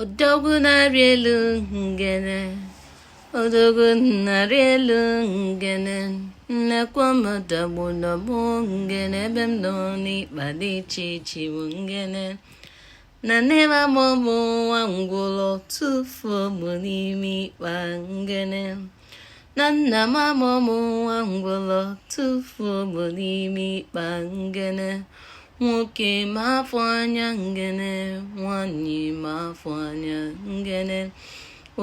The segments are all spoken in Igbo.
Odogwu na-arị elu ngene, odogwu na-arị elu ngene, nnekwa m dagbu na mụ ngene ebe m nọ n'ịkpa dị iche iche bụ ngene. Na nne m amụ m nwa ngwụlọ tụfuo m n'ime ịkpa ngene. Na nna m amụ m nwa ngwụlọ tụfuo m n'ime ịkpa ngene. Nwoke ma afọ anya ngene, nwanyị ma afọ anya ngene.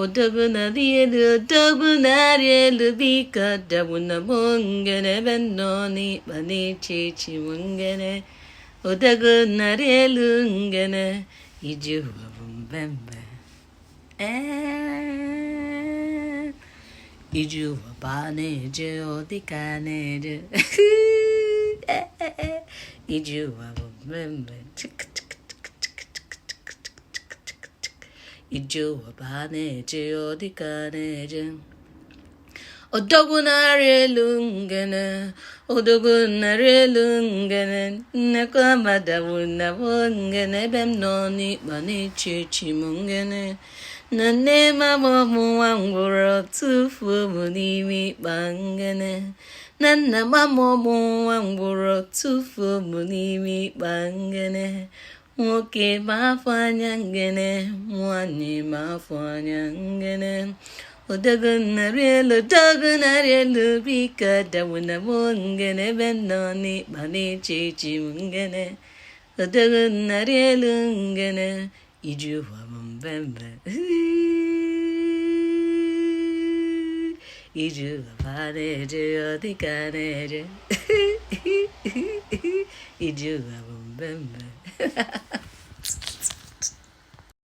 Odogwu na-arị elu, odogwu na-arị elu, biko dagbu na mụ ngene ebe m nọ n'ịkpa na-eche echi m ngene. Odogwu na-arị elu ngene, ije ụwa bụ mbembe. Ee, ije ụwa bụ a na-eje ọ dịka a na-eje. Ije ụwa bụ mbembe. Chik chik chik chik chik chik chik chik chik. Ije ụwa bụ a na-eje ọ dịka a na-eje. Odogwu na-arị elu ngene, odogwu na-arị elu ngene, nnekwa madawu na bụ ngene ebe m nọ n'ịkpa na-eche echi m ngene. Na nne m amụ m nwa ngwụrọ tụfuo m n'ime ịkpa ngene. Na nna m amụ m nwa ngwụrọ tụfuo m n'ime ịkpa ngene. Nwoke ma afọ anya ngene, nwanyị ma afọ anya ngene. Odogwu narị elu, odogwu narị elu, biko dawu na mụ ngene ebe m nọ n'ịkpa na-eche echi m ngene. Odogwu narị elu ngene, ije ụwa bụ mbembe. Ije ụwa bụ a na-eje ọ dịka a na-eje. Ije ụwa bụ mbembe.